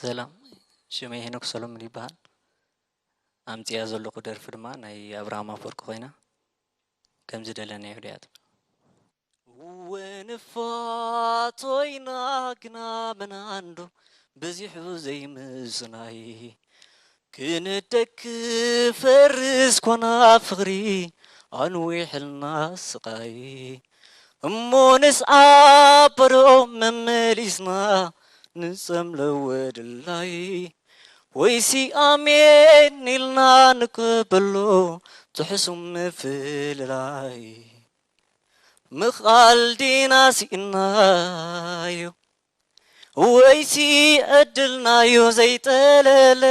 ሰላም፣ ሽመይ ሄኖክ ሰሎሞን ይበሃል። ኣምጺኣ ዘለኹ ደርፊ ድማ ናይ ኣብርሃም ኣፈወርቂ ኮይና፣ ከም ዝደለናዮ ድያ ትብል። እወ ንፋቶ ኢና ግና መናንዶ በዚሑ ዘይምስናይ፣ ክንደክ ፈርስ ኮና ፍቕሪ ኣንዊሕልና ስቓይ፣ እሞ ንስዓቦ ዶ መመሊስና ንጸምለወ ድላይ፣ ወይሲ ኣሜን ኢልና ንቀበሎ ትሕሱም ምፍልላይ። ምኻል ዲና ስኢናዮ ወይሲ ዕድልናዮ ዘይጠለለ፣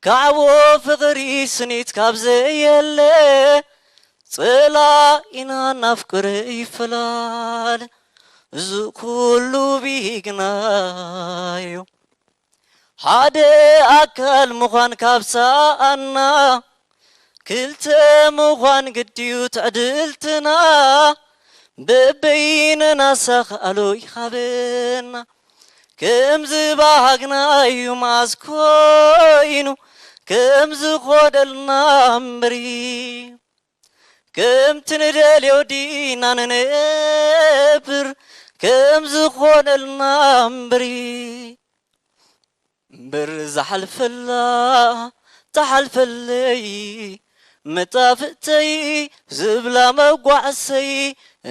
ካዕቦ ፍቕሪ ስኒት ካብ ዘየለ፣ ጸላኢና ናፍቅሪ ይፈላለ፣ እዚ ኩሉ ቢግናዮ። ሓደ ኣካል ምዃን ካብ ሰኣና፣ ክልተ ምዃን ግድዩ ትዕድልትና፣ በበይንና ሳኽኣሎ ይኻበና። ከም ዝባሃግናዩ መዓስ ኮይኑ፣ ከም ዝኾደልና እምበሪ፣ ከምቲ ንደልዮ ዲና ንነብር፣ ከም ዝኾነልና እምበሪ። እምበር ዝሓልፈላ ትሓልፈለይ፣ መጣፍእተይ ዝብላ መጓዕሰይ፣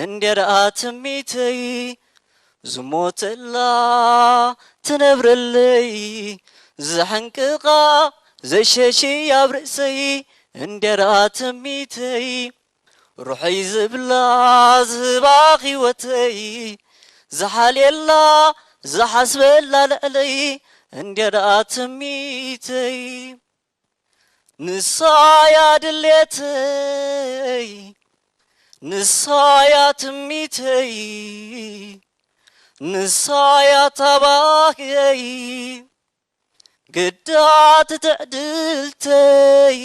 እንድያ ደኣ ትምኒተይ። ዝሞተላ ትነብረለይ፣ ዝሕንቅቓ ዘሸሽይ ኣብ ርእሰይ፣ እንድያ ደኣ ትምኒተይ። ርሑይ ዝብላ ዝህባ ህይወተይ፣ ዝሓልየላ ዝሓስበላ ልዕለይ፣ እንድያ ደኣ ትምኒተይ። ንሳያ ድሌተይ፣ ንሳያ ትምኒተይ፣ ንሳያ ታባህየይ፣ ግዳት ትዕድልተይ፣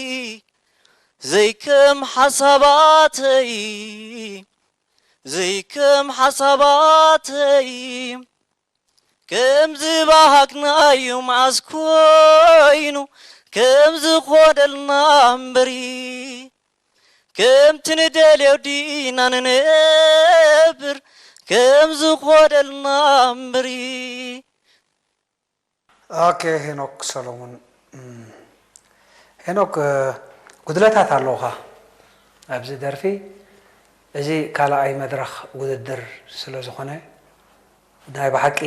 ዘይከም ሓሳባተይ፣ ዘይከም ሓሳባተይ። ከም ዝባሃግናዩ መዓስ ኮይኑ፣ ከም ዝኾነልና እምበሪ፣ ከምቲ ንደልዮ ዲና ንነብር፣ ከም ዝኾነልና እምበሪ። ኦኬ፣ ሄኖክ ሰሎሙን። እም፣ ሄኖክ፣ እ፣ ጉድለታት ኣለውኻ ኣብዚ ደርፊ። እዚ ካልኣይ መድረኽ ውድድር ስለ ዝኾነ፣ ናይ ብሓቂ፣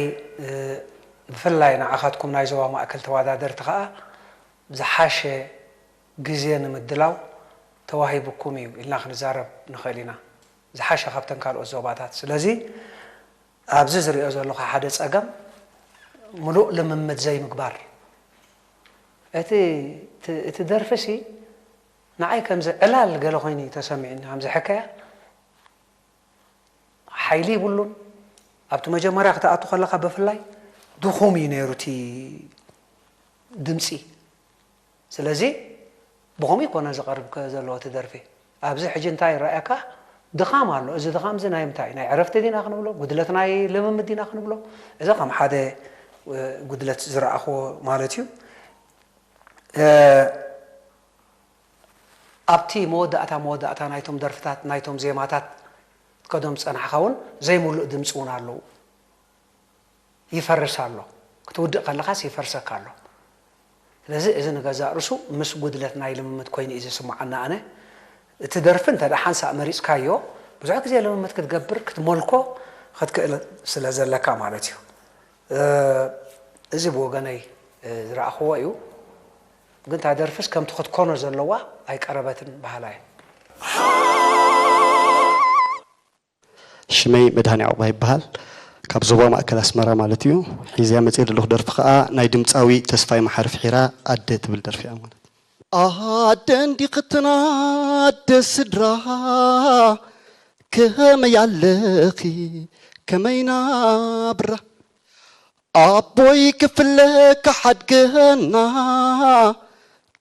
እ፣ ብፍላይ ንዓኻትኩም ናይ ዞባ ማእከል ተወዳደርቲ ኸኣ ዝሓሸ ግዜ ንምድላው ተዋሂቡኩም እዩ ኢልና ክንዛረብ ንኽእል ኢና። ዝሓሸ ካብተን ካልኦት ዞባታት። ስለዚ ኣብዚ ዝሪኦ ዘለኹ ሓደ ጸገም፣ ምሉእ ልምምድ ዘይምግባር። እቲ፣ እቲ፣ እቲ ደርፊ ሲ ንዓይ ከምዚ ዕላል ገለ ኮይኑ እዩ ተሰሚዑኒ፣ ከምዚ ሕከያ ሓይሊ ይብሉን። ኣብቲ መጀመርያ ክትኣቱ ከለኻ ብፍላይ ድኹም እዩ ነይሩ እቲ ድምፂ። ስለዚ ብኸምኡ ይኮነ ዝቐርብ ከ ዘለዎ እቲ ደርፊ። ኣብዚ ሕጂ እንታይ ይረኣየካ? ድኻም ኣሎ። እዚ ድኻም እዚ ናይ ምንታይ? ናይ ዕረፍቲ ዲና ክንብሎ? ጉድለት ናይ ልምምድ ዲና ክንብሎ? እዚ ከም ሓደ፣ እ፣ ጉድለት ዝረኣኽዎ ማለት እዩ። እ፣ ኣብቲ መወዳእታ፣ መወዳእታ ናይቶም ደርፍታት፣ ናይቶም ዜማታት ከዶም ዝጸናሕኻ እውን ዘይምሉእ ድምፂ እውን ኣለዉ። ይፈርስ ኣሎ። ክትውድእ ከለኻስ ይፈርሰካ ኣሎ። ስለዚ እዚ ንገዛእ ርእሱ ምስ ጉድለት ናይ ልምምድ ኮይኑ እዩ ዝስምዓኒ ኣነ። እቲ ደርፊ እንተ ደኣ ሓንሳእ መሪጽካዮ፣ ብዙሕ ግዜ ልምምድ ክትገብር፣ ክትመልኮ ክትክእል ስለ ዘለካ ማለት እዩ። እ፣ እዚ ብወገነይ፣ እ፣ ዝረኣኽዎ እዩ። ግን እታ ደርፍስ ከምቲ ክትኮኖ ዘለዋ ኣይቀረበትን በሃላይ እየ። ሽመይ መድሃኔ ዑቕባ ይበሃል። ካብ ዞባ ማእከል ኣስመራ ማለት እዩ። ሒዘያ መጽየ ዘለኹ ደርፊ ኸኣ ናይ ድምጻዊ ተስፋይ መሓሪ ፍሒራ ኣደ ትብል ደርፊ እያ ማለት። ኣደ እንዲኽትና ኣደ ስድራ ከመይ ኣለኺ ከመይ ናብራ ኣቦይ ክፍለ ክሓድገና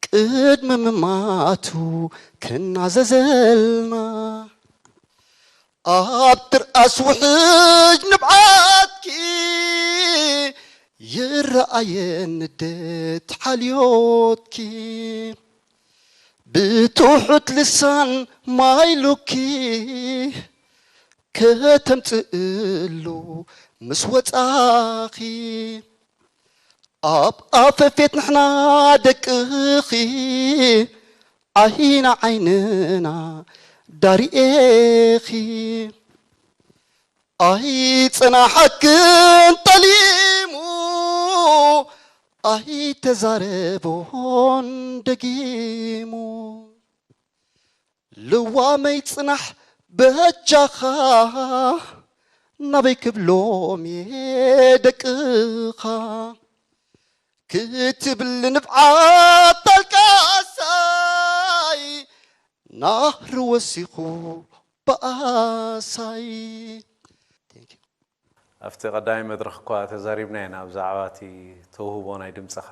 ቅድሚ ምማቱ ክናዘዘልና ኣብ ትርኣስ ውሕጅ ንብዓትኪ ይረኣየን ንዴት ሓልዮትኪ ብትሑት ልሳን ማይሉኪ ከተምጽእሉ ምስ ወጻኺ ኣብ ኣፈፌት ንሕና ደቅኺ ዓይና ዓይንና ዳሪኤኺ ኣይጸናሓክን ጠሊሙ ኣይተዛረቦን ደጊሙ ልዋመይ ጽናሕ በጃኻ ናበይ ክብሎም እየ ደቅኻ ክትብል ንብዓት ኣልቃሳይ ናህሪ ወሲኹ በኣሳይ። Thank you። ኣብቲ ቀዳማይ መድረኽ እኳ ተዛሪብና ኢና ብዛዕባ እቲ ተውህቦ ናይ ድምፅኻ፣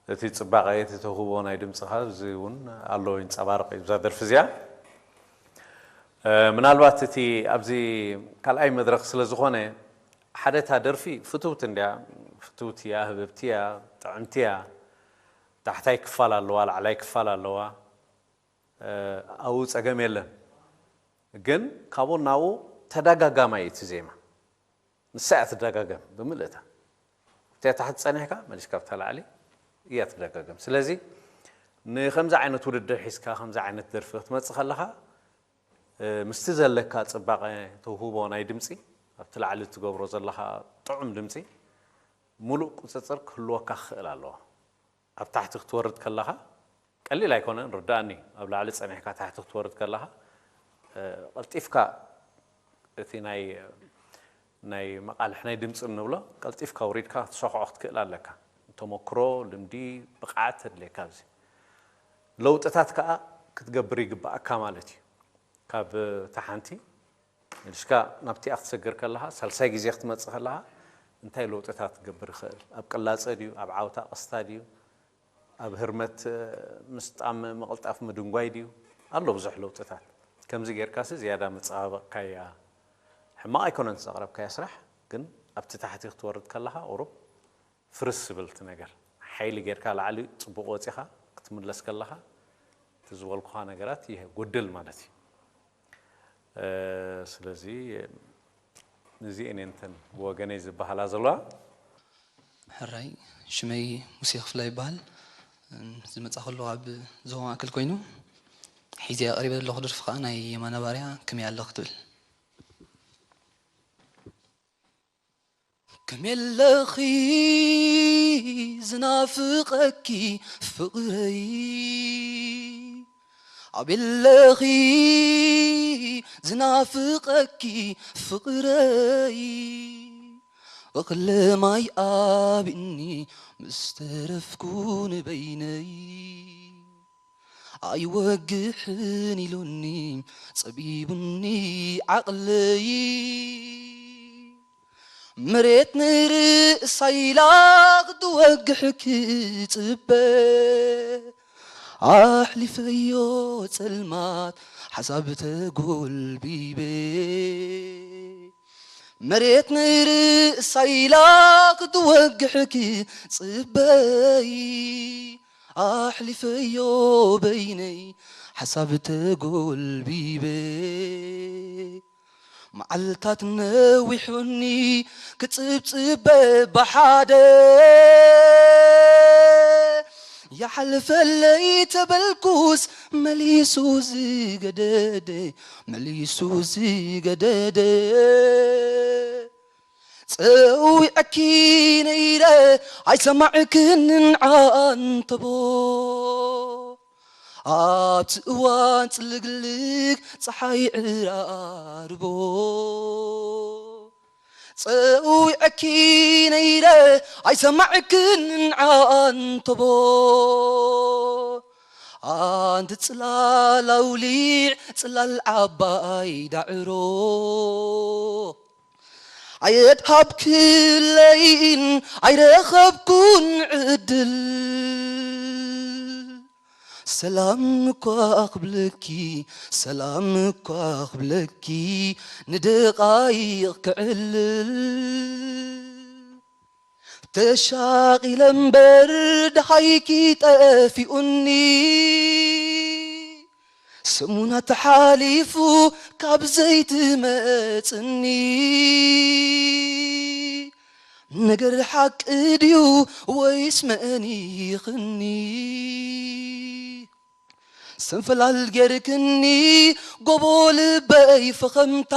እቲ ፅባቐ እቲ ተውህቦ ናይ ድምፅኻ እዚ እውን ኣሎ ይንፀባረቕ እዩ እዛ ደርፊ እዚኣ። ምናልባት እቲ ኣብዚ ካልኣይ መድረኽ ስለ ዝኾነ ሓደ እታ ደርፊ ፍትውቲ እንድያ፣ ፍትውቲ እያ፣ ህብብቲ እያ፣ ጥዕምቲ እያ። ታሕታይ ክፋል ኣለዋ፣ ላዕላይ ክፋል ኣለዋ። ኣብኡ ፀገም የለን። ግን ካብኡ ናብኡ ተደጋጋማይ እቲ ዜማ ንሳ እያ ትደጋገም ብምልእታ። እቲኣ ታሕቲ ፀኒሕካ መሊስካ ኣብታ ላዕሊ እያ ትደጋገም። ስለዚ ንከምዚ ዓይነት ውድድር ሒዝካ ከምዚ ዓይነት ደርፊ ክትመፅእ ከለኻ ምስቲ ዘለካ ፅባቐ ተውህቦ ናይ ድምፂ ኣብቲ ላዕሊ እትገብሮ ዘለኻ ጥዑም ድምፂ ሙሉእ ቁፅፅር ክህልወካ ክኽእል ኣለዎ። ኣብ ታሕቲ ክትወርድ ከለኻ ቀሊል ኣይኮነን ርዳእኒ። ኣብ ላዕሊ ፀኒሕካ ታሕቲ ክትወርድ ከለኻ ቀልጢፍካ እቲ ናይ ናይ መቓልሕ ናይ ድምፂ እንብሎ ቀልጢፍካ ውሪድካ ክትሰኽዖ ክትክእል ኣለካ። ተመክሮ፣ ልምዲ፣ ብቕዓት ተድልየካ ኣብዚ ለውጥታት ከዓ ክትገብር ይግባኣካ ማለት እዩ። ካብ እታ ሓንቲ ንሽካ ናብቲኣ ክትሰግር ከለኻ ሳልሳይ ግዜ ክትመፅእ ከለኻ እንታይ ለውጥታት ክገብር ይኽእል? ኣብ ቅላፀ ድዩ? ኣብ ዓውታ ቅስታ ድዩ? ኣብ ህርመት ምስጣም ምቕልጣፍ ምድንጓይ ድዩ? ኣሎ ብዙሕ ለውጥታት። ከምዚ ጌርካሲ ዝያዳ መፀባበቕካያ። ሕማቕ ኣይኮነን ዘቕረብካያ ስራሕ፣ ግን ኣብቲ ታሕቲ ክትወርድ ከለኻ ቁሩብ ፍርስ ዝብል እቲ ነገር ሓይሊ ጌርካ ላዕሊ ፅቡቕ ወፂኻ ክትምለስ ከለኻ እቲ ዝበልኩኻ ነገራት ይጎድል ማለት እዩ። ስለዚ ንዚኤን እየን እተን ብወገነይ ዝበሃላ ዘለዋ። ሕራይ፣ ሽመይ ሙሴ ክፍላ ይበሃል። ዝመጻ ከለኹ ኣብ ዞባ ማእከል ኮይኑ፣ ሒዘያ ቀሪበ ዘለኹ ደርፊ ከኣ ናይ የማነ ባርያ ከመይ ኣለኺ ትብል። ከመይ ኣለኺ ዝናፍቐኪ ፍቕረይ፣ ኣበይ ኣለኺ ዝናፍቐኪ ፍቕረይ፣ እኽለ ማይ ኣቢኒ ምስ ተረፍኩ ንበይነይ። ኣይወግሕን ኢሉኒ ጸቢቡኒ ዓቕለይ። መሬት ንርእሳ ኢላ ክትወግሕ ክጽበ፣ ኣሕሊፈዮ ጸልማት ሓሳብ ተጎልቢበ። መሬት ንርእሳ ኢላ ክትወግሕ ክጽበይ፣ ኣሕሊፈዮ በይነይ ሓሳብ ተጎልቢበ። መዓልታት ነዊሑኒ ክጽብጽበ ብሓደ፣ ይሓልፈለይ ተበልኩስ መሊሱ ዝገደደ፣ መሊሱ ዝገደደ። ጸዊዐኪ ነይረ ኣይሰማዕክንን ዓንተቦ፣ ኣብቲ እዋን ጽልግልግ ጸሓይ ዕራርቦ። ጸዊዐኪ ነይረ ኣይሰማዕክንን ዓንተቦ፣ ኣንቲ ጽላል ኣውሊዕ ጽላል ዓባይ ዳዕሮ። ኣየድሃብክለይን ኣይረኸብኩን ዕድል፣ ሰላም እኳ ክብለኪ፣ ሰላም እኳ ክብለኪ፣ ንደቓይቕ ክዕልል። ተሻቒለ እምበር ደሃይኪ ጠፊኡኒ፣ ሰሙናት ሓሊፉ ካብ ዘይትመጽኒ። ነገር ሓቂ ድዩ ወይስ መእኒኽኒ? ሰንፈላል ጌርክኒ ጎቦ ልበይ ፈኸምታ፣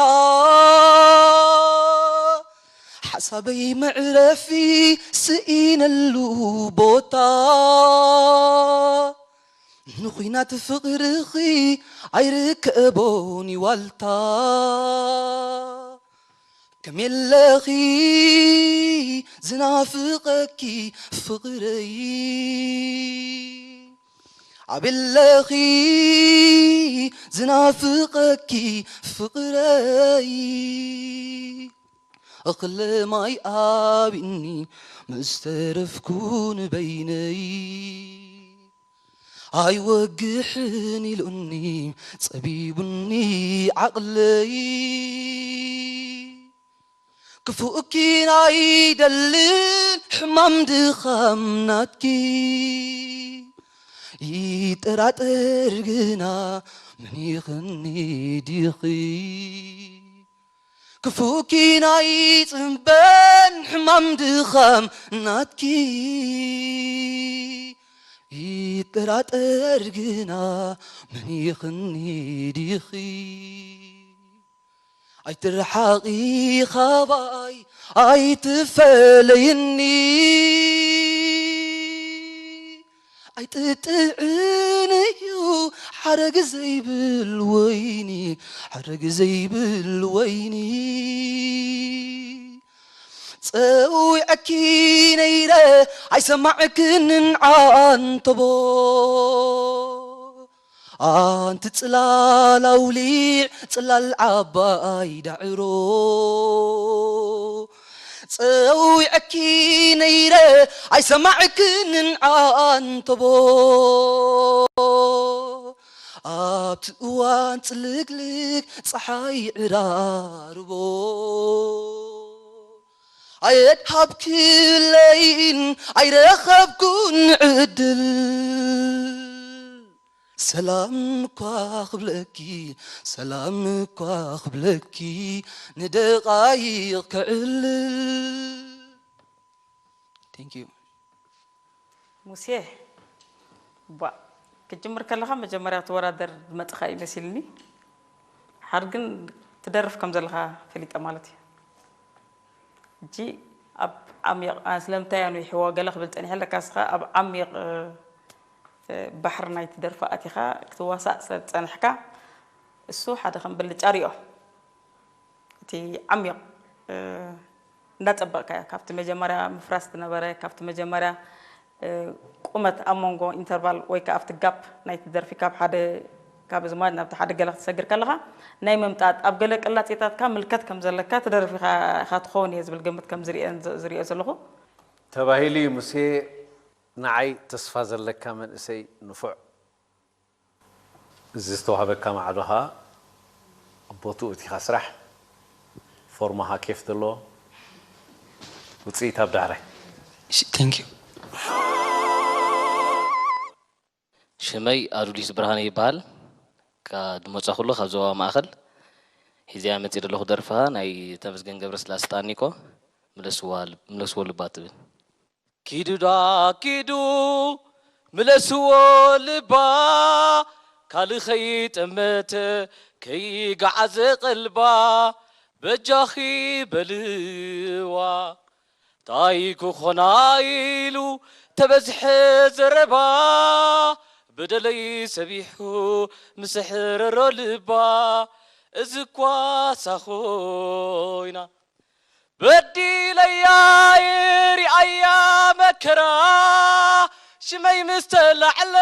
ሓሳበይ መዕረፊ ስኢነሉ ቦታ። ንኹናት ፍቕርኺ ኣይርከቦን ዋልታ። ከመይ ኣለኺ ዝናፍቐኪ ፍቕረይ፣ ኣበይ ኣለኺ ዝናፍቐኪ ፍቕረይ። እኽለ ማይ ኣቢኒ ምስ ተረፍኩ ንበይነይ፣ ኣይወግሕን ኢሉኒ ጸቢቡኒ ዓቕለይ። ክፉእኪ ኣይደልን ሕማም ድኻም ናትኪ፣ ይጠራጠር ግና መኒኽኒ ዲኺ። ክፉእኪ ኣይጽበን ሕማም ድኻም ናትኪ፣ ይጠራጠር ግና መኒኽኒ ዲኺ። ኣይትርሓቒ ኻባይ ኣይትፈለይኒ። ኣይጥጥዕን እዩ ሓረግ ዘይብል ወይኒ፣ ሓረግ ዘይብል ወይኒ። ጸዊዐኪ ነይረ ኣይሰማዕክንን ዓንተቦ። ኣንቲ ጽላል ኣውሊዕ ጽላል ዓባይ ዳዕሮ፣ ጸዊዐኪ ነይረ ኣይሰማዕክንን ዓንተቦ። ኣብቲ እዋን ጽልግልግ ጸሓይ ዕራርቦ፣ ኣየድሃብክለይን ኣይረኸብኩን ዕድል። ሰላም እኳ ክብለኪ፣ ሰላም እኳ ክብለኪ፣ ንደቓይቕ ከዕልል። Thank you። ሙሴ፣ ቧ፣ ክትጅምር ከለኻ መጀመርያ ትወዳደር ዝመጽኻ እዩ መሲልኒ። ሓር ግን ትደርፍ ከም ዘለኻ ፈሊጠ ማለት እዩ። ሕጂ ኣብ ዓሚቕ፣ ኣ፣ ስለምንታይ ኣንዊሕዎ ገለ ክብል ጸኒሐ፣ ለካ እስኻ ኣብ ዓሚቕ፣ እ፣ እ፣ ባሕሪ ናይቲ ደርፊ ኣቲኻ ክትዋሳእ ስለ ዝጸንሕካ፣ እሱ ሓደ ከም ብልጫ ሪኦ። እቲ ዓሚቕ፣ እ፣ እንዳጸበቕካዮ፣ ካብቲ መጀመርያ ምፍራስ ዝነበረ፣ ካብቲ መጀመርያ፣ እ፣ ቁመት ኣብ መንጎ ኢንተርቫል ወይ ከኣ ኣብቲ ጋፕ ናይቲ ደርፊ ካብ ሓደ፣ ካብ ኣዝማድ ናብቲ ሓደ ገለ ክትሰግር ከለኻ ናይ ምምጣጥ፣ ኣብ ገለ ቅላጼታትካ ምልከት ከም ዘለካ ትደርፍ ኢኻ፣ ኢኻ ትኸውን እየ ዝብል ግምት ከም ዝርእየ፣ ዝርእዮ ዘለኹ። ተባሂሉ እዩ ሙሴ፣ ንዓይ ተስፋ ዘለካ መንእሰይ ንፉዕ። እዚ ዝተዋህበካ ማዕዶ ኸኣ ኣብ ቦትኡ እቲኻ ስራሕ። ፎርማኻ ኬፍ ዘለዎ። ውጽኢት ኣብ ዳሕራይ። እሺ፣ thank you። ሽመይ ኣዱሊስ ብርሃነ ይበሃል። ካብ ዝመጻኹሉ ካብ ዞባ ማእከል። ሒዘያ መጺእ ዘለኹ ደርፊ ኸኣ ናይ ተመስገን ገብረስላሴ ጣኒቆ ምለስዋ፣ ምለስዎ ልባ ትብል። ኪዱዳ ኪዱ ምለስዎ ልባ፣ ካልእ ኸይጠመተ ከይገዓዘ ቀልባ፣ በጃኺ በልዋ። ታይ ክኾና ኢሉ ተበዝሐ ዘረባ፣ በደለይ ሰቢሑ ምስ ኣሕረሮ ልባ፣ እዚ እኳ እሳ ኾይና። በዲለያ እየ ሪኣያ መከራ፣ ሽመይ ምስ ተላዕለ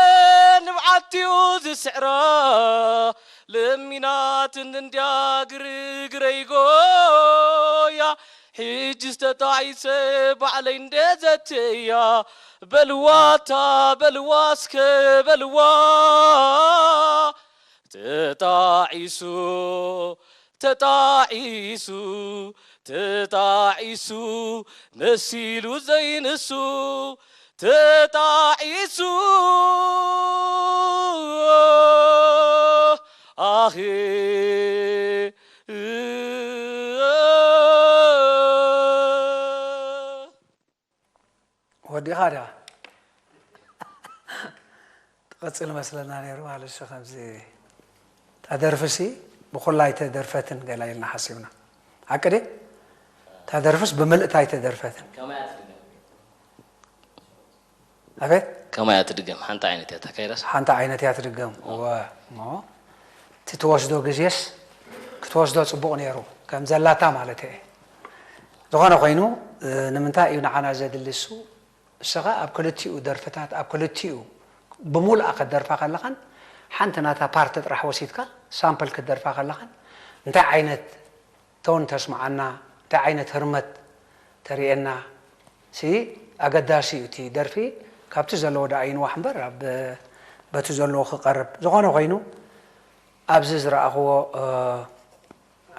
ንብዓትዩ ዝስዕራ፣ ለሚናትኒ እንድያ ግርግረይ ጎያ፣ ሕጅስ ተጣዒሰ ባዕለይ እንደ ዘትያ፣ በልዋ እታ በልዋ እስከ በልዋ፣ ተጣዒሱ ተጣዒሱ፣ ተጣዒሱ፣ መሲሉ ዘይንሱ፣ ተጣዒሱ። ኣሄ። ወዲኻ ዳ ትቐጽል መስለና ነይሩ ማለት ሲ። ከምዚ እታ ደርፍሲ ብኹላ ኣይተደርፈትን ገላ ኢልና ሓሲብና። ሓቂ ድየ? እታ ደርፍስ ብምልእታ ኣይተደርፈትን። ከመይ እያ ትድገም? ኣቤት? ከመይ እያ ትድገም? ሓንቲ ዓይነት እያ እታ ካይራስ? ሓንቲ ዓይነት እያ ትድገም። እወ፣ እሞ እቲ ትወስዶ ግዜስ ክትወስዶ ጽቡቕ ነይሩ፣ ከም ዘላታ ማለት እየ። ዝኾነ ኮይኑ፣ እ፣ ንምንታይ እዩ ንዓና ዘድሊ እሱ? እስኻ ኣብ ክልቲኡ ደርፍታት፣ ኣብ ክልቲኡ ብምሉኣ ክትደርፋ ከለኻን ሓንቲ ናታ ፓርት ጥራሕ ወሲድካ ሳምፕል ክትደርፋ ከለኻን እንታይ ዓይነት ቶን ተስምዓና፣ እንታይ ዓይነት ህርመት ተርእየና ሲ ኣገዳሲ እዩ። እቲ ደርፊ ካብቲ ዘለዎ ደኣ ይንዋሕ እምበር ኣብ በቲ ዘለዎ ክቐርብ። ዝኾነ ኮይኑ ኣብዚ ዝረኣኽዎ፣ እ፣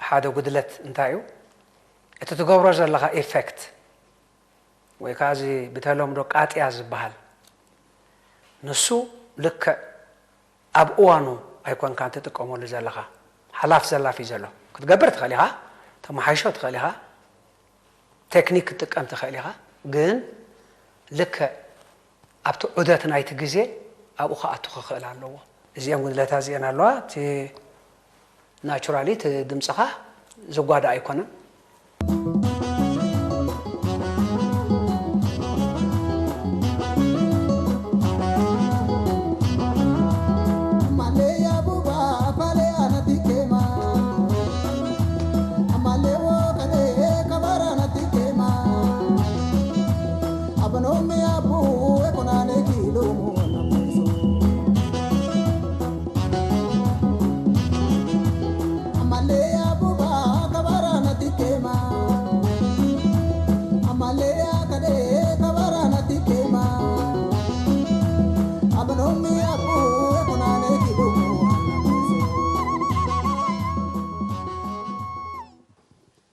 ሓደ ጉድለት እንታይ እዩ? እቲ ትገብሮ ዘለኻ ኢፌክት ወይ ከዓ እዚ ብተለምዶ ቃጥያ ዝበሃል ንሱ ልክዕ ኣብ እዋኑ ኣይኮንካን ትጥቀመሉ ዘለኻ። ሓላፍ ዘላፍ እዩ ዘሎ። ክትገብር ትኽእል ኢኻ፣ ተመሓይሾ ትኽእል ኢኻ፣ ቴክኒክ ክትጥቀም ትኽእል ኢኻ። ግን ልክዕ ኣብቲ ዑደት ናይቲ ግዜ ኣብኡ ክኣቱ ክኽእል ኣለዎ። እዚኦም ጉድለታት እዚአን ኣለዋ። እቲ ናቹራሊ እቲ ድምፅኻ ዝጓዳእ ኣይኮነን።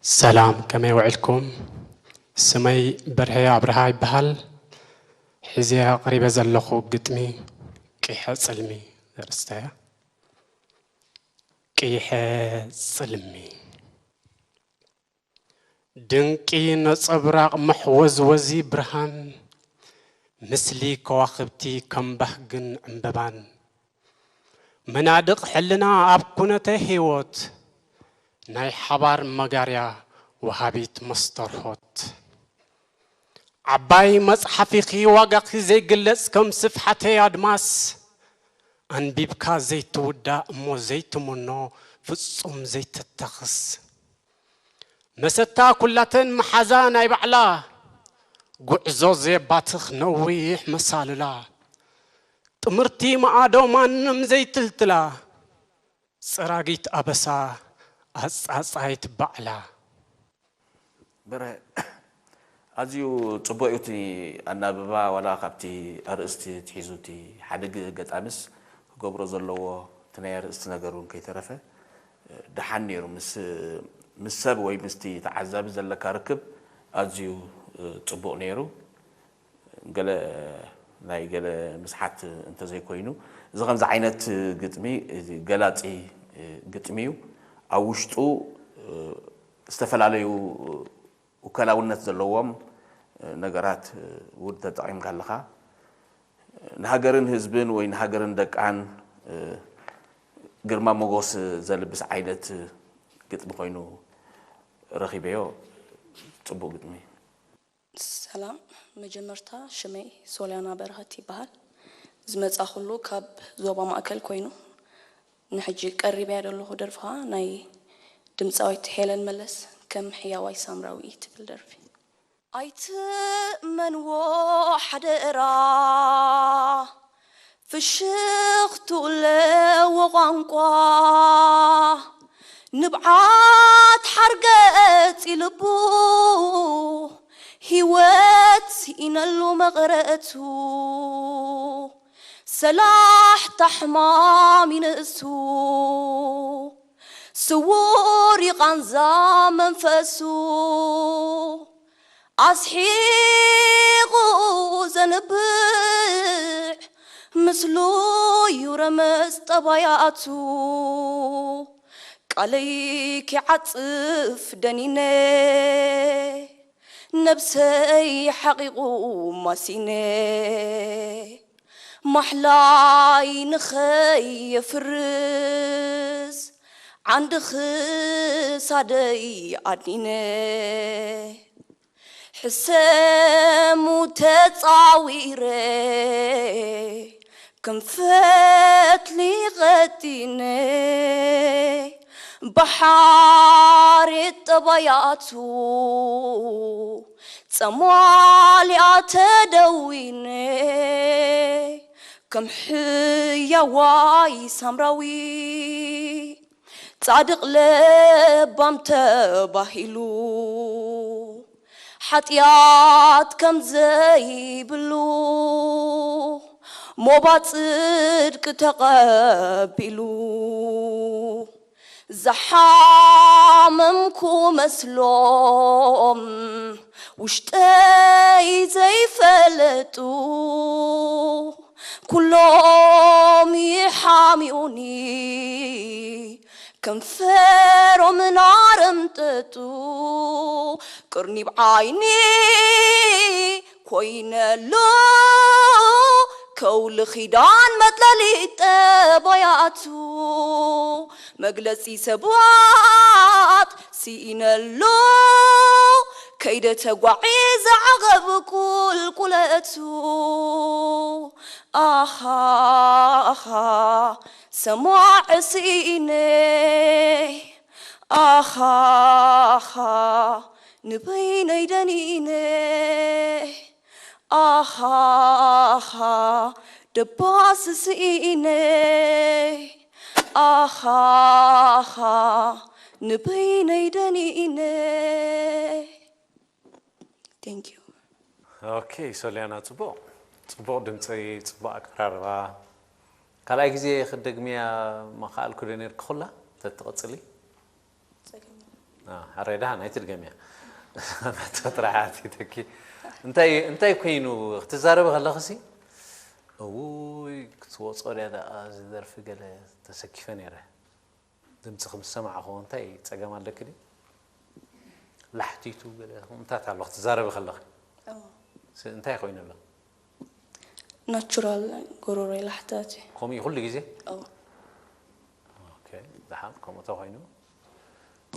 ሰላም፣ ከመይ ውዕልኩም? ስመይ በርሀ ኣብርሃ ይበሃል። ሕዚ ኣቕሪበ ዘለኹ ግጥሚ ቂሐ ጽልሚ ዘርእስታ እያ። ቂሐ ጽልሚ። ድንቂ ነጸብራቕ መሕወዝወዚ ብርሃን፣ ምስሊ ከዋኽብቲ ከም ባህግን ዕምበባን፣ መናድቕ ሕልና ኣብ ኩነተ ህይወት፣ ናይ ሓባር መጋርያ ወሃቢት መስተርሆት። ዓባይ መጽሓፊኺ ዋጋኺ ዘይግለጽ ከም ስፍሓተይ ኣድማስ፣ ኣንቢብካ ዘይትውዳእ እሞ ዘይትምኖ ፍጹም ዘይትታኽስ። መሰታ ኩላተን መሓዛ ናይ ባዕላ፣ ጉዕዞ ዘየባትኽ ነዊሕ መሳልላ። ጥምርቲ መኣዶ ማንም ዘይትልትላ፣ ጸራጊት ኣበሳ ኣጻጻይት ባዕላ። በረ ኣዝዩ ጽቡቕ እዩ እቲ ኣናብባ፣ ዋላ ካብቲ ኣርእስቲ ትሒዙ እቲ ሓደ ግ- ገጣምስ ክገብሮ ዘለዎ እቲ ናይ ኣርእስቲ ነገር እውን ከይተረፈ ደሓን ነይሩ። ምስ ምስ ሰብ ወይ ምስቲ ተዓዛቢ ዘለካ ርክብ ኣዝዩ ጽቡቕ ነይሩ። ገለ ናይ ገለ ምስሓት እንተዘይኮይኑ፣ እዚ ከምዚ ዓይነት ግጥሚ ገላጺ ግጥሚ እዩ። ኣብ ውሽጡ ዝተፈላለዩ ውከላውነት ዘለዎም ነገራት እውን ተጠቒምካ ኣለኻ። ንሃገርን ህዝብን ወይ ንሃገርን ደቃን ግርማ ሞጎስ ዘልብስ ዓይነት ግጥሚ ኮይኑ ረኺበዮ። ጽቡቕ ግጥሚ። ሰላም፣ መጀመርታ ሽመይ ሶልያና በረኸት ይበሃል። ዝመጻኹሉ ካብ ዞባ ማእከል ኮይኑ፣ ንሕጂ ቀሪበያ ዘለኹ ደርፊ ኸኣ ናይ ድምጻዊት ሄለን መለስ ከም ሕያዋይ ሳምራዊ ትብል ደርፊ። ኣይትእመንዎ ሓደራ፣ ፍሽኽትኡ ኣለዎ ቋንቋ፣ ንብዓት ሓርገጽ ኢልቡ፣ ህይወት ስኢነሉ መቕረቱ፣ ሰላሕታ ሕማም ይንእሱ። ስዉር ቃንዛ መንፈሱ ኣስሒቑ ዘንብዕ ምስሉ ዩረመስ ጠባያቱ ቃለይ ክዓጽፍ ደኒነ ነብሰይ ሓቒቑ ማሲነ ማሕላይ ንኸየፍርስ ዓንዲ ክሳደይ ኣድኒነ ሕሰሙ ተጻዊረ ከም ፈትሊ ቐጢነ ብሓሬት ጠባያቱ ጸሟሊኣ ተደዊነ ከም ሕያዋይ ሳምራዊ ጻድቕ ለባም ተባሂሉ ሓጢኣት ከም ዘይብሉ ሞባ ጽድቂ ተቐቢሉ ዝሓመምኩ መስሎም ውሽጠይ ዘይፈለጡ ኩሎም ይሓምዩኒ ከንፈሮም እናረምጠጡ ቅርኒብ ዓይኒ ኮይነሉ ከውሊ ኺዳን መጥለሊ ጠባያቱ መግለጺ ሰባት ስኢነሉ ከይደ ተጓዒዘ ዓቐብ ቁልቁለቱ ኣኻ ኣኻ ሰማዕ ስኢነ ኣኻ ኣኻ ንበይነይ ደኒነ ኣኻ ኣኻ ደባስ ስኢነ ኣኻ ኣኻ ንበይነይ ደኒነ Thank you። ኦኬ ሶልያና፣ ጽቡቕ ጽቡቕ ድምፂ፣ ጽቡቕ ኣቀራርባ። ካልኣይ ግዜ ክደግምያ ምኸኣልኩ ዶ ነርኪ ኩላ? ተትቕጽሊ። ጸገም የለን። አ፣ ኣረ ደሓን ኣይትድገምያ። ናትኺ ጥራሕ ኣቲተኪ። እንታይ እንታይ ኮይኑ ክትዛረቢ ከለኽሲ፣ እውይ ክትወጾ ድያ ደኣ እዚ ደርፊ ገለ ተሰኪፈ ነይረ። ድምፅኺ ምስ ሰማዕኹ እንታይ ፀገም ኣለኪ ድዩ? ላሕቲቱ ገለ ከምታት ኣሎ ክትዛረቢ ከለኺ። እዎ። ስ- እንታይ ኮይኑ ኣሎ? ናቹራል ጎሮሮይ ላሕታት እዩ። ከምኡ እዩ ኩሉ ግዜ? እዎ። ኦኬ፣ ደሓን ከምኡ ተኮይኑ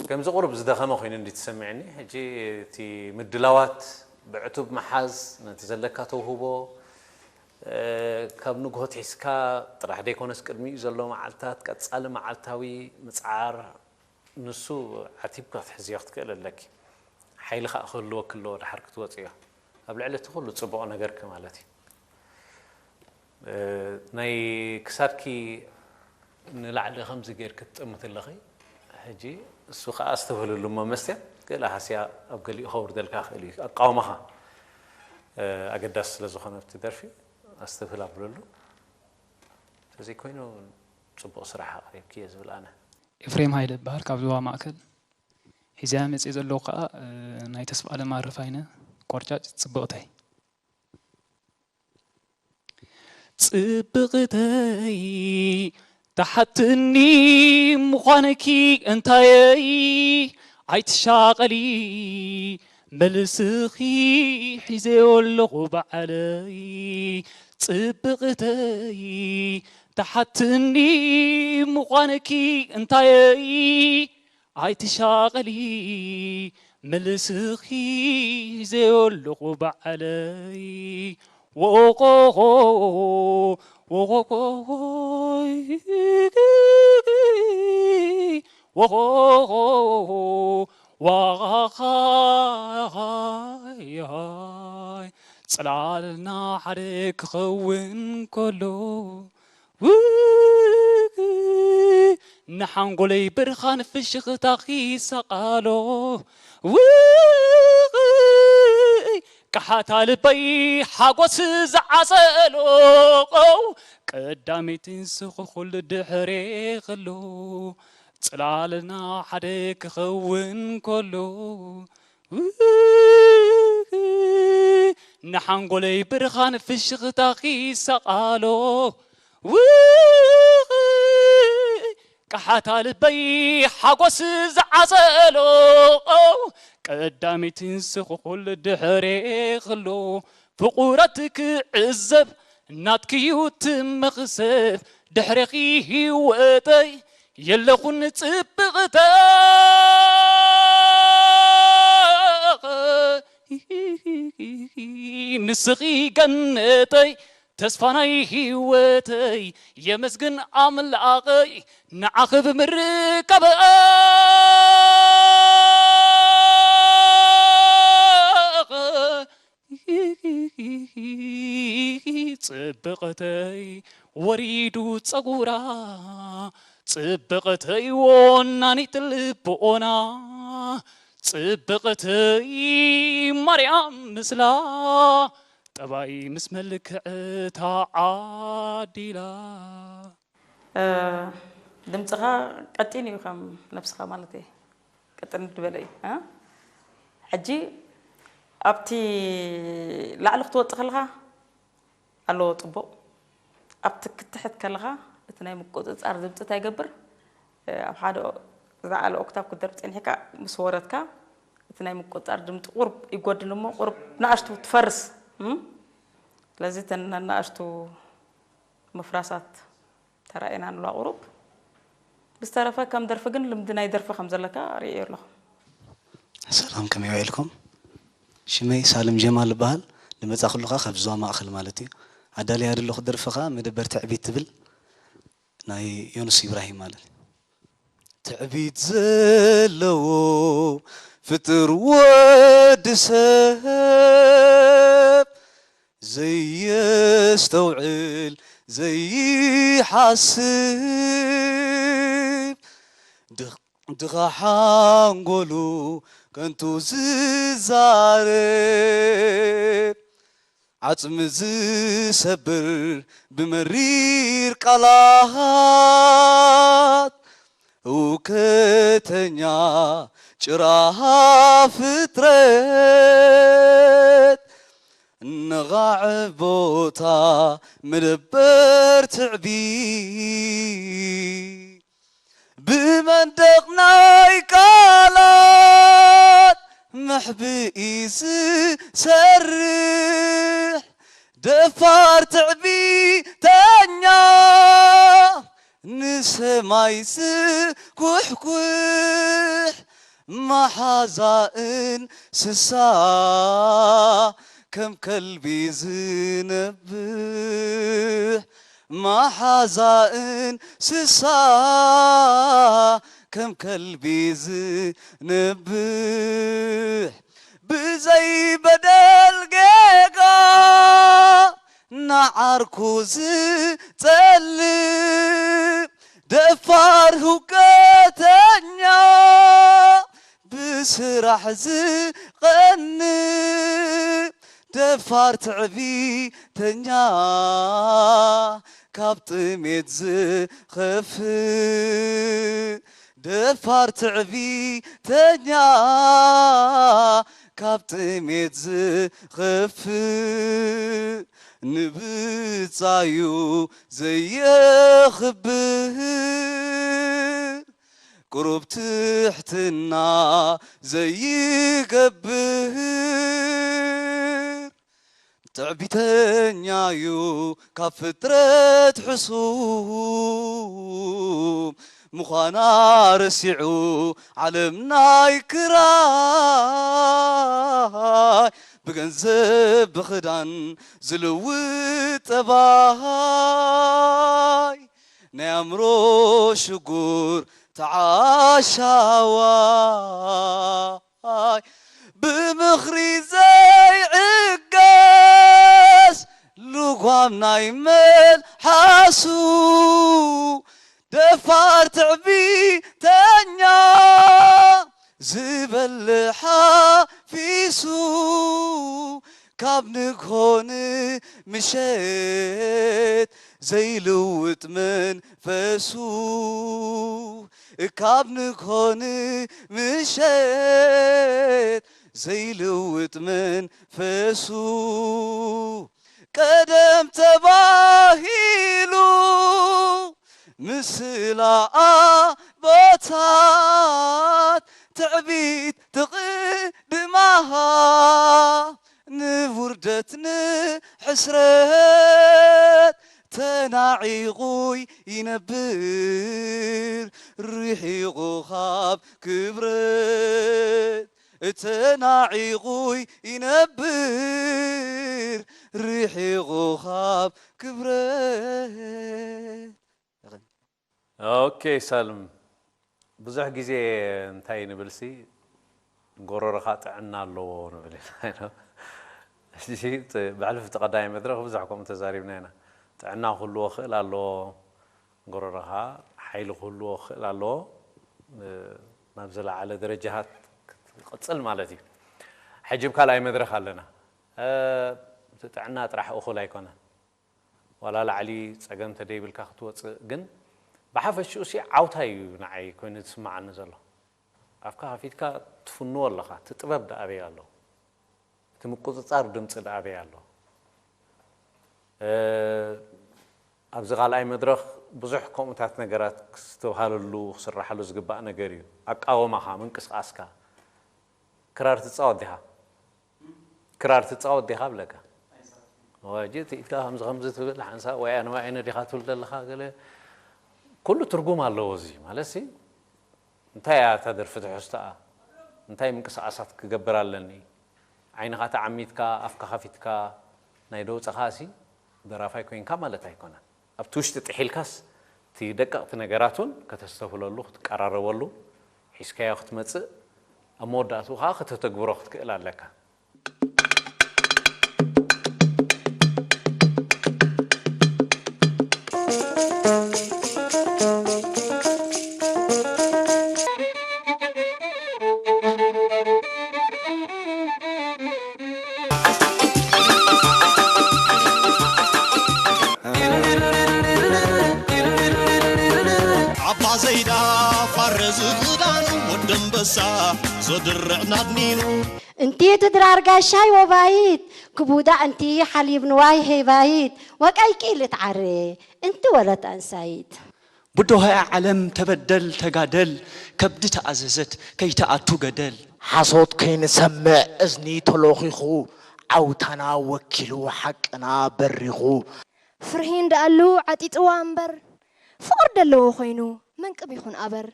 ከምዚ ቁሩብ ዝደኸመ ኮይኑ እንዲ ትሰምዕኒ። ሕጂ እቲ ምድላዋት ብዕቱብ ምሓዝ ነቲ ዘለካ ተውህቦ ካብ ንግሆ ኣትሒዝካ ጥራሕ ደይኮነስ ቅድሚኡ ዘሎ መዓልታት ቀጻሊ መዓልታዊ ምጽዓር ንሱ ዓቲብካ ክትሕዝዮ ክትክእል ኣለኪ። ሓይሊ ከኣ ክህልወኪ ኣለዎ ድሓር ክትወጽእዮ። ኣብ ልዕሊ እቲ ኩሉ ጽቡቕ ነገርኪ ማለት እዩ። ናይ ክሳድኪ ንላዕሊ ከምዚ ጌርኪ ትጥምቲ ኣለኺ። ሕጂ እሱ ከኣ ኣስተብህልሉ እሞ መስትያ ገለ ሃስያ ኣብ ገሊኡ ከውርደልካ ክእል እዩ። ኣቃውማኻ ኣገዳሲ ስለ ዝኾነ ኣብቲ ደርፊ ኣስተብህል ኣብለሉ። ተዘይኮይኑ ጽቡቕ ስራሕ ኣቕሪብኪ እየ ዝብል ኣነ። ኤፍሬም ሃይለ እበሃል ካብ ዞባ ማእከል። ሒዘያ መጽየ ዘለኹ ከኣ ናይ ተስፋኣለም ኣረፋይነ ቆርጫጭ ጽብቕተይ። ጽብቕተይ ትሓትኒ ምዃንኪ እንታየይ ኣይትሻቐሊ መልስኺ ሒዘዮ ኣለኹ ባዕለይ ጽብቕተይ ትሓትኒ ምዃንኪ እንታየይ ኣይትሻቐሊ መልስኺ ሒዘዮ ኣለኹ ባዕለይ ወቆቆ ወቆቆ ወቆቆ ዋይ ጽላልና ሓደ ክኸውን ከሎ ውይ ንሓንጎለይ ብርሃን ፍሽኽታኺ ይሰቓሎ ውይ ቃሓታ ልበይ ሓጎስ ዝዓሰሎ ቀዳመይቲ ንስኺ ኩሉ ድሕሬ ኸሎ ጽላልና ሓደ ክኸውን ከሎ፣ ንሓንጎለይ ብርሃን ፍሽኽታኺ ሰቓሎ። ቃሓታ ልበይ ሓጎስ ዝዓሰሎ፣ ቀዳመይቲ ስኹኹል ድሕሬ ኽሎ፣ ፍቑረት ክዕዘብ ናትክዩ ትመኽሰብ፣ ድሕሬኺ ህይወተይ የለኹን ጽብቕተይ። ንስኺ ገነተይ፣ ተስፋ ናይ ህይወተይ፣ የመስግን ኣምላኸይ ንዓኺ ብምርካበይ። ጽብቕተይ ወሪዱ ጸጉራ፣ ጽብቕተይ ወናኒት ልቦና፣ ጽብቕተይ ማርያም ምስላ፣ ጠባይ ምስ መልክዕ ተዓዲላ። እ፣ ድምፅኻ ቀጢን እዩ፣ ከም ነብስኻ ማለት እየ። ቅጥን ዝበለ እዩ፣ እ? ሕጂ ኣብቲ ላዕሊ ክትወጽእ ከለኻ ኣለዎ ጽቡቕ፣ ኣብቲ ክትሕት ከለኻ እቲ ናይ ምቁጽጻር ድምፂ እንታይ ይገብር? እ፣ ኣብ ሓደ ኦ-፣ ዝለዓለ ኦክታቭ ክትደርፍ ጸኒሕካ ምስ ወረድካ እቲ ናይ ምቁጽጻር ድምፂ ቁርብ ይጎድል እሞ ቁርብ ንኣሽቱ ትፈርስ፣ እም? ስለዚ እተን ነናእሽቱ ምፍራሳት ተራእየናን ኣለዋ ቁሩብ። ብዝተረፈ ከም ደርፊ ግን ልምዲ ናይ ደርፊ ከም ዘለካ ርእየ ኣለኹ። ሰላም፣ ከመይ ውዒልኩም? ሽመይ ሳልም ጀማል እበሃል። ልመጻ ከለኻ ካብ ዞባ ማእከል ማለት እዩ። ኣዳልያ ዘለኹ ደርፊ ኸኣ መደበር ትዕቢት ትብል ናይ ዮኑስ ኢብራሂም ማለት እዩ። ትዕቢት ዘለዎ ፍጡር ወዲ ሰብ ዘየስተውዕል ዘይሓስብ፣ ድኽ-፣ ድኻ ሓንጎሉ ከንቱ ዝዛረብ፣ ዓጽሚ ዝሰብር ብመሪር ቃላት፣ ህውከተኛ ጭራ ፍጥረት፣ ነቓዕ ቦታ መደበር ትዕቢት፣ ብመንደቕ ናይ ቃላት መሕብኢ ዝሰርሕ፣ ደፋር ትዕቢተኛ፣ ንሰማይ ዝኩሕኩሕ፣ መሓዛ እንስሳ ከም ከልቢ ዝነብሕ፣ መሓዛ እንስሳ ከም ከልቢ ዝነብሕ፣ ብዘይ በደል ጌጋ ንዓርኩ ዝጸልእ፣ ደፋር ህውከተኛ፣ ብስራሕ ዝቐንእ፣ ደፋር ትዕቢተኛ፣ ካብ ጥሜት ዝኸፍእ፣ ደፋር ትዕቢተኛ፣ ካብ ጥሜት ዝኸፍእ፣ ንብጻዩ ዘየኽብር፣ ቁሩብ ትሕትና ዘይገብር፣ ትዕቢተኛዩ ካብ ፍጥረት ሕሱም ምዃና ረሲዑ፣ ዓለም ናይ ክራይ ብገንዘብ ብኽዳን ዝልውጥ ጠባይ፣ ናይ ኣእምሮ ሽጉር ተዓሻዋይ፣ ብምኽሪ ዘይዕገስ ልጓም ናይ መልሓሱ፣ ደፋር ትዕቢተኛ፣ ዝበልዕ ሓፊሱ፣ ካብ ንግሆ ንምሸት ዘይልውጥ መንፈሱ፣ እካ ካብ ንግሆ ንምሸት ዘይልውጥ መንፈሱ ቀደም ተባሂሉ ምስላ ኣቦታት ትዕቢት ትቕድማሃ ንውርደት ንሕስረት ተናዒቑ ይነብር ርሒቑ ካብ ክብረት ተናዒቑ ይነብር ርሒቑ ካብ ክብረት። ኦኬ ሳልም፣ ብዙሕ ግዜ እንታይ ንብልሲ ጎረሮኻ ጥዕና ኣለዎ ንብል ኢና። ሕጂ ብሕልፊ እቲ ቀዳማይ መድረኽ ብዙሕ ከምኡ ተዛሪብና ኢና። ጥዕና ክህልዎ ክእል ኣለዎ፣ ጎረሮኻ ሓይሊ ክህልዎ ክእል ኣለዎ፣ ናብ ዝለዓለ ደረጃታት ክትቅፅል ማለት እዩ። ሕጂ ብ ካልኣይ መድረኽ ኣለና። እቲ ጥዕና ጥራሕ እኹል ኣይኮነን። ዋላ ላዕሊ ጸገም ተደይብልካ ክትወጽእ ግን ብሓፈሽኡ ሲ ዓውታ እዩ ንዓይ ኮይኑ ዝስምዓኒ ዘሎ። ኣፍካ ከፊትካ ትፍንዎ ኣለኻ፣ እቲ ጥበብ ደኣ ኣበይ ኣሎ? እቲ ምቁጽጻር ድምጺ ደኣ ኣበይ ኣሎ? ኣብዚ ካልኣይ መድረኽ ብዙሕ ከምኡታት ነገራት ክስተብሃለሉ ክስረሓሉ ዝግባእ ነገር እዩ። ኣቃወማኻ፣ ምንቅስቓስካ። ክራር ትጻወት ዲኻ? ክራር ትጻወት ዲኻ ብለካ። ሕጂ ኢድካ ከምዚ ከምዚ ትብል ሓንሳእ ወይ ኣነ ወይ ኣይነ ዲኻ ትብል ዘለኻ ገለ ኩሉ ትርጉም ኣለዎ። እዚ ማለት ሲ እንታይ እያ እታ ደርፊ ትሕዝቶኣ? እንታይ ምንቅስቓሳት ክገብር ኣለኒ? ዓይንኻ ተዓሚትካ ኣፍካ ከፊትካ ናይ ደውጸኻ ሲ ደራፋይ ኮይንካ ማለት ኣይኮነን። ኣብቲ ውሽጢ ጥሒልካስ እቲ ደቀቕቲ ነገራት እውን ከተስተብህለሉ ክትቀራረበሉ ሒዝካዮ ክትመጽእ ኣብ መወዳእትኡ ከዓ ከተተግብሮ ክትክእል ኣለካ። ዓባ ዘይዳ ፋረ ዝኽዳኑ ወደንበሳ ዘድርዕ ናድኒኑ። እንቲ ትድራር ጋሻይ ወባይት ክቡዳ እንቲ ሓሊብ ንዋይ ሄባይት ወቃይ ቂል ትዓሬ እንቲ ወለት ኣንሳይት። ብዶሃያ ዓለም ተበደል ተጋደል ከብዲ ተኣዘዘት ከይትኣቱ ገደል። ሓሶት ከይንሰምዕ እዝኒ ተሎኺኹ ዓውታና ወኪሉ ሓቅና በሪኹ። ፍርሂ እንዳኣሉ ዓጢጥዋ እምበር ፍቕሪ ደለዎ ኮይኑ መንቅብ ይኹን ኣበር።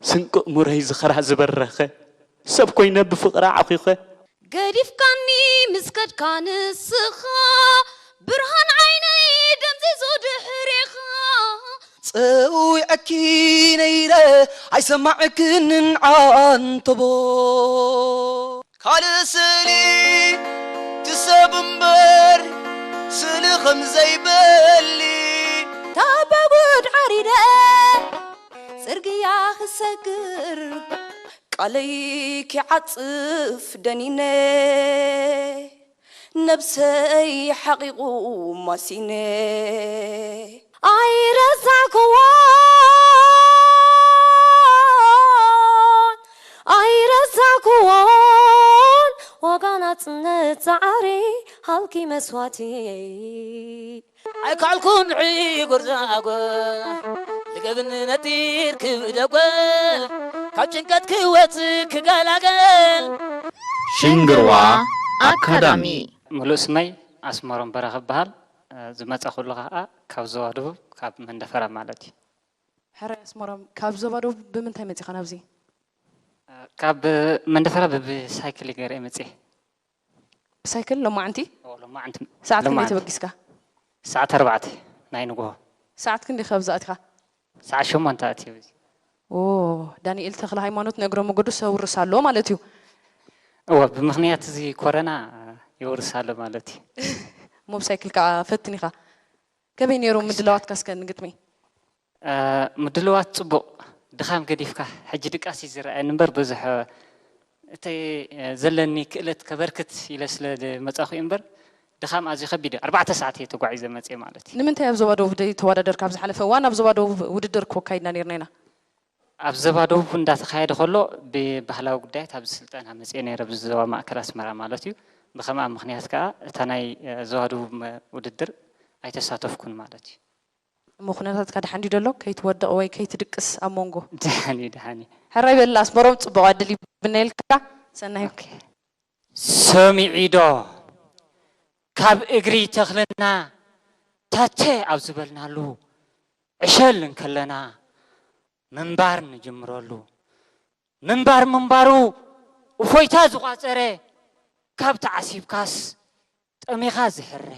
ስንቁቕ ሙረይ ዝኽራ ዝበረኸ ሰብ ኮይነ ብፍቕራ ዓኺኸ። ገዲፍካኒ ምስ ከድካ ንስኻ ብርሃን ዓይነይ ደምዚዙ ድሕሬኻ። ጸዊዐኪ ነይረ ኣይሰማዕክንን ዓንተቦ። ካልእ ስእሊ ትሰብ እምበር ስእሊ ከም ዘይበሊ። ታባጉድ ዓሪደ ጽርግያ ክሰግር ቃለይ ክዓጽፍ ደኒነ ነብሰይ ሓቒቑ ማሲነ ኣይረሳዕክዎን ኣይረሳዕክዎን ዋጋ ናጽነት ጻዕሪ ሃልኪ መስዋእቲ ኣይካልኩን ዕጉር ዛጎ ልገብን ነጢር ክብደጎ ካብ ጭንቀት ክወጽእ ክገላገል ሽንግርዋ ኣካዳሚ። ምሉእ ስመይ ኣስመሮም በረኸ እበሃል። ዝመጻኹሉ ኸኣ ካብ ዞባ ደቡብ ካብ መንደፈራ ማለት እዩ። ሕራይ ኣስመሮም፣ ካብ ዞባ ደቡብ ብምንታይ መጺኻ ናብዚ? ካብ መንደፈራ ብብሳይክል ገይረ እየ መጽየ። ብሳይክል ሎማዕንቲ? ኦ፣ ሎማዕንቲ። ሰዓት ክንደይ ሎማዕንቲ። ተበጊስካ? ሰዓት ኣርባዕተ ናይ ንግሆ። ሰዓት ክንደይ ከባቢ ዝኣቲኻ? ሰዓት ሸሞንተ ኣትየ። ኦ፣ ዳንኤል ተኽለ ሃይማኖት ንእግረ መገዱ ሰውርስ ኣሎ ማለት እዩ። እወ፣ ብምኽንያት እዚ ኮረና የውርስ ኣሎ ማለት እዩ። እሞ ብሳይክል ከዓ ፈትን ኢኻ። ከመይ ነይሩ ምድላዋትካ እስከ ንግጥሚ? ምድልዋት ጽቡቕ፣ ድኻም ገዲፍካ፣ ሕጂ ድቃስ እዩ ዝረኣየኒ እምበር ብዙሕ እቲ ዘለኒ ክእለት ከበርክት ኢለ ስለ ዝመጻኹ እዩ እምበር ድኻም ኣዝዩ ከቢድ እዩ። ኣርባዕተ ሰዓት እየ ተጓዒዘ መጽየ ማለት እዩ። ንምንታይ ኣብ ዞባ ደቡብ ዘይተወዳደርካ? ኣብ ዝሓለፈ እዋን ኣብ ዞባ ደቡብ ውድድር እኮ ኣካይድና ነይርና ኢና። ኣብ ዘባደቡ እንዳተኻየደ ከሎ ብባህላዊ ጉዳያት ኣብዚ ስልጠና መፅኤ ነይረ ብዞባ ማእከል ኣስመራ ማለት እዩ። ብኸምኣ ምኽንያት ከዓ እታ ናይ ዞባ ደቡብ ውድድር ኣይተሳተፍኩን ማለት እዩ። እሞ ኩነታትካ ደሓን ድዩ ዘሎ? ከይትወድቕ ወይ ከይትድቅስ ኣብ መንጎ። ደሓን እዩ፣ ደሓን እዩ። ሕራይ በል ኣስመሮም፣ ፅቡቕ ዕድል ይብነልካ። ሰናይ። ሰሚዒዶ ካብ እግሪ ተኽልና ታተ ኣብ ዝበልናሉ ዕሸል እንከለና ምንባር ንጅምረሉ። ምንባር ምንባሩ እፎይታ ዝቋጸረ ካብ ተዓሲብካስ ጠሚኻ ዝሕረ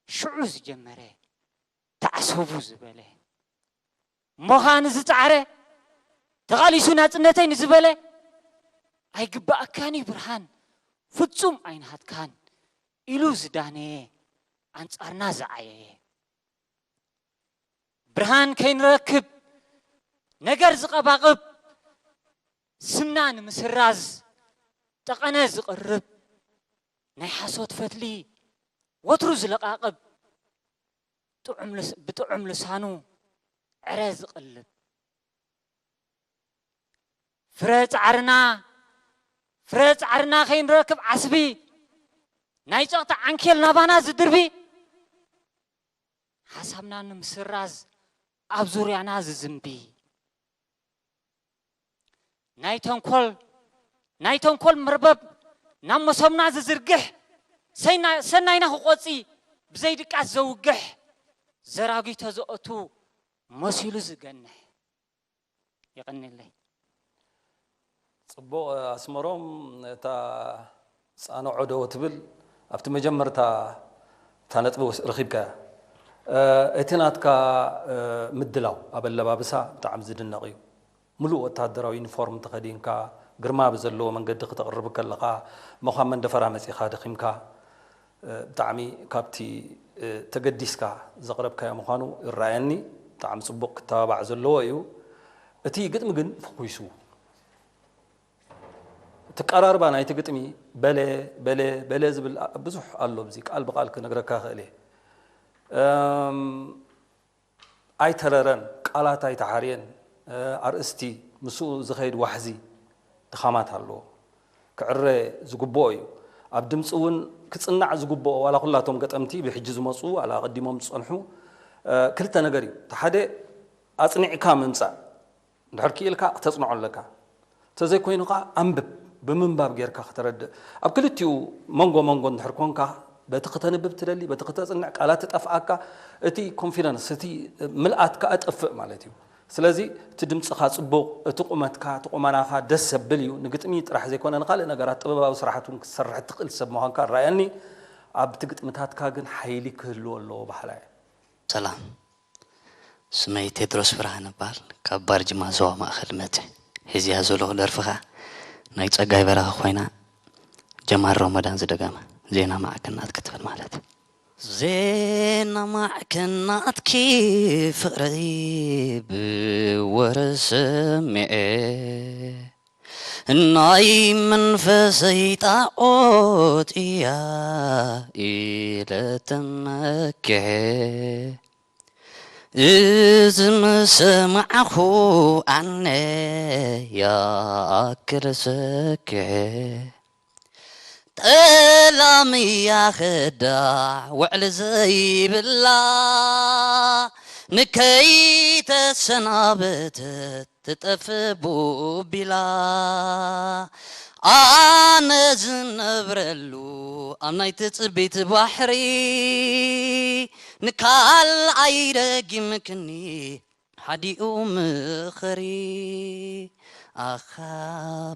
ሽዑ ዝጀመረ ተዓሰቡ ዝበለ እሞ ኸኣ ንዝጸዓረ ተቓሊሱ ናጽነተይ ንዝበለ ኣይግባኣካን እዩ ብርሃን ፍጹም ኣይንሃትካን ኢሉ ዝዳነየ ኣንጻርና ዝዓየየ ብርሃን ከይንረክብ ነገር ዝቐባቕብ ስምና ንምስራዝ ጠቐነ ዝቕርብ ናይ ሓሶት ፈትሊ ወትሩ ዝለቓቕብ ብጥዑም ልሳኑ ዕረ ዝቕልብ ፍረ ጻዕርና ፍረ ጻዕርና ከይንረክብ ዓስቢ ናይ ጸቕጢ ዓንኬል ናባና ዝድርቢ ሓሳብና ንምስራዝ ኣብ ዙርያና ዝዝንቢ ናይ ተንኮል ናይ ተንኮል መርበብ ናብ መሶብና ዝዝርግሕ ሰናይና ክቆፂ ብዘይ ድቃስ ዘውግሕ ዘራጒ ተዘእቱ መሲሉ ዝገንሕ። የቐንየለይ። ፅቡቕ ኣስመሮም፣ እታ ፃንዖ ዶ ትብል ኣብቲ መጀመርታ እታ ነጥቢ ረኺብካያ። እቲ ናትካ ምድላው ኣብ ኣለባብሳ ብጣዕሚ ዝድነቕ እዩ። ምሉእ ወታደራዊ ዩኒፎርም ተኸዲንካ ግርማ ብዘለዎ መንገዲ ክተቕርብ ከለኻ እሞ ካብ መንደፈራ መጺኻ ደኺምካ ብጣዕሚ ካብቲ ተገዲስካ ዘቕረብካዮ ምዃኑ ይረኣየኒ። ብጣዕሚ ጽቡቕ ክተባባዕ ዘለዎ እዩ። እቲ ግጥሚ ግን ፍኹይሱ። እቲ ቀራርባ ናይቲ ግጥሚ በለ በለ በለ ዝብል ብዙሕ ኣሎ። ኣብዚ ቃል ብቃል ክነግረካ ክእል እየ። ኣይተረረን፣ ቃላት ኣይተሓርየን፣ ኣርእስቲ ምስኡ ዝኸይድ ዋሕዚ ድኻማት ኣለዎ። ክዕረ ዝግብኦ እዩ። ኣብ ድምፂ እውን ክፅናዕ ዝግብኦ ዋላ ኩላቶም ገጠምቲ ብሕጂ ዝመፁ ዋላ ኣቐዲሞም ዝፀንሑ ክልተ ነገር እዩ። እቲ ሓደ ኣፅኒዕካ ምምፃእ እንድሕር ክኢልካ ክተፅንዖ ኣለካ። ተዘይኮይኑ ከዓ ኣንብብ፣ ብምንባብ ጌርካ ክተረድእ። ኣብ ክልቲኡ መንጎ መንጎ እንድሕር ኮንካ በቲ ክተንብብ ትደሊ፣ በቲ ክተፅንዕ ቃላት ትጠፍኣካ፣ እቲ ኮንፊደንስ፣ እቲ ምልኣት ከዓ ጠፍእ ማለት እዩ። ስለዚ እቲ ድምፅኻ ፅቡቕ፣ እቲ ቁመትካ፣ እቲ ቁመናኻ ደስ ዘብል እዩ። ንግጥሚ ጥራሕ ዘይኮነ ንካልእ ነገራት ጥበባዊ ስራሓት እውን ክትሰርሕ እትኽእል ሰብ ምዃንካ ይረኣየኒ። ኣብቲ ግጥምታትካ ግን ሓይሊ ክህልዎ ኣለዎ በሃላይ እየ። ሰላም፣ ስመይ ቴድሮስ ብርሃነ እበሃል። ካብ ባርጅማ ዞባ ማእኸል መጺእ። ሒዝያ ዘለኹ ደርፊ ኸኣ ናይ ጸጋይ በራኺ ኮይና፣ ጀማል ሮሞዳን ዝደገማ፣ ዜና ማዕከናት ክትብል ማለት። ዜና ማዕከናትኪ ፍቕረይ ብወረ ሰሚዐ፣ ናይ መንፈሰይ ጣዖት እያ ኢለ ተመክሐ። እዚ ምሰማዕኹ ኣነ ይኣክል ሰኪዐ። ጠላም እያ ኸዳዕ ውዕሊ ዘይብላ፣ ንከይተሰናበተት ትጠፍእ ቡቢላ። ኣነ ዝነብረሉ ኣብ ናይ ትጽቢት ባሕሪ፣ ንካልኣይ ደጊምክኒ ሓዲኡ ምኽሪ። ኣኻ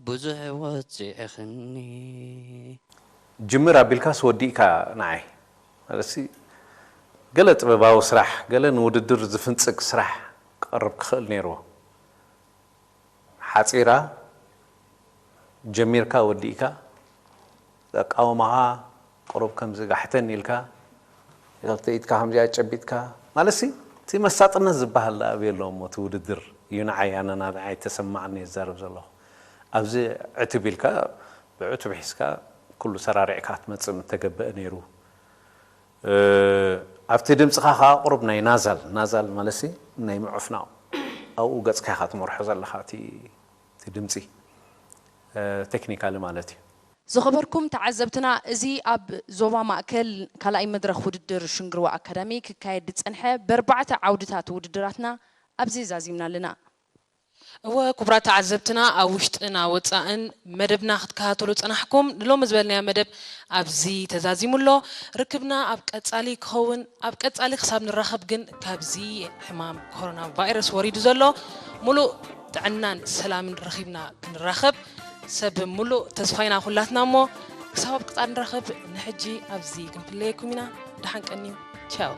ብዙሕ ወጺዕኽኒ። ጅምር ኣቢልካስ ወዲእካ ንዓይ። ማለትሲ ገለ ጥበባዊ ስራሕ፣ ገለ ንውድድር ዝፍንጽግ ስራሕ ክቐርብ ክኽእል ነይርዎ። ሓጺራ ጀሚርካ ወዲእካ፣ ኣቃውማኻ ቁሩብ ከምዚ ጋሕተን ኢልካ፣ ክልተ ኢድካ ከምዚኣ ጨቢጥካ፣ ማለትሲ እቲ መሳጥነት ዝበሃል ደኣ ኣበይ ኣሎ እሞ፣ እቲ ውድድር እዩ ንዓይ፣ ኣነ ንዓይ ተሰማዕኒ እየ ዝዛረብ ዘለኹ። ኣብዚ ዕትብ ኢልካ፣ ብዕቱብ ሒዝካ ኩሉ ሰራሪዕካ ክትመጽእ ምተገበአ ነይሩ። ኣብቲ ድምጽኻ ከኣ ቁሩብ ናይ ናዛል፣ ናዛል ማለትሲ ናይ ምዕፍናቕ ኣብኡ ገጽካ ኢኻ ትመርሖ ዘለኻ እቲ እቲ ድምጺ ቴክኒካሊ ማለት እዩ። ዝኸበርኩም ተዓዘብትና፣ እዚ ኣብ ዞባ ማእከል ካልኣይ መድረኽ ውድድር ሽንግርዋ ኣካዳሚ ክካየድ ዝጸንሐ በርባዕተ ዓውድታት ውድድራትና ኣብዚ ዛዚምና ኣለና። እወ ክቡራት ተዓዘብትና፣ ኣብ ውሽጥና ወፃእን መደብና ክትከታተሉ ዝፀናሕኩም፣ ንሎሚ ዝበልናዮ መደብ ኣብዚ ተዛዚሙ ኣሎ። ርክብና ኣብ ቀፃሊ ክኸውን፣ ኣብ ቀፃሊ ክሳብ ንራኸብ ግን ካብዚ ሕማም ኮሮና ቫይረስ ወሪዱ ዘሎ ሙሉእ ጥዕናን ሰላምን ረኺብና ክንራኸብ ሰብ ሙሉእ ተስፋ ኢና ኩላትና። እሞ ክሳብ ኣብ ቀፃሊ ንራኸብ፣ ንሕጂ ኣብዚ ክንፍለየኩም ኢና። ደሓን ቀንዩ። ቻው።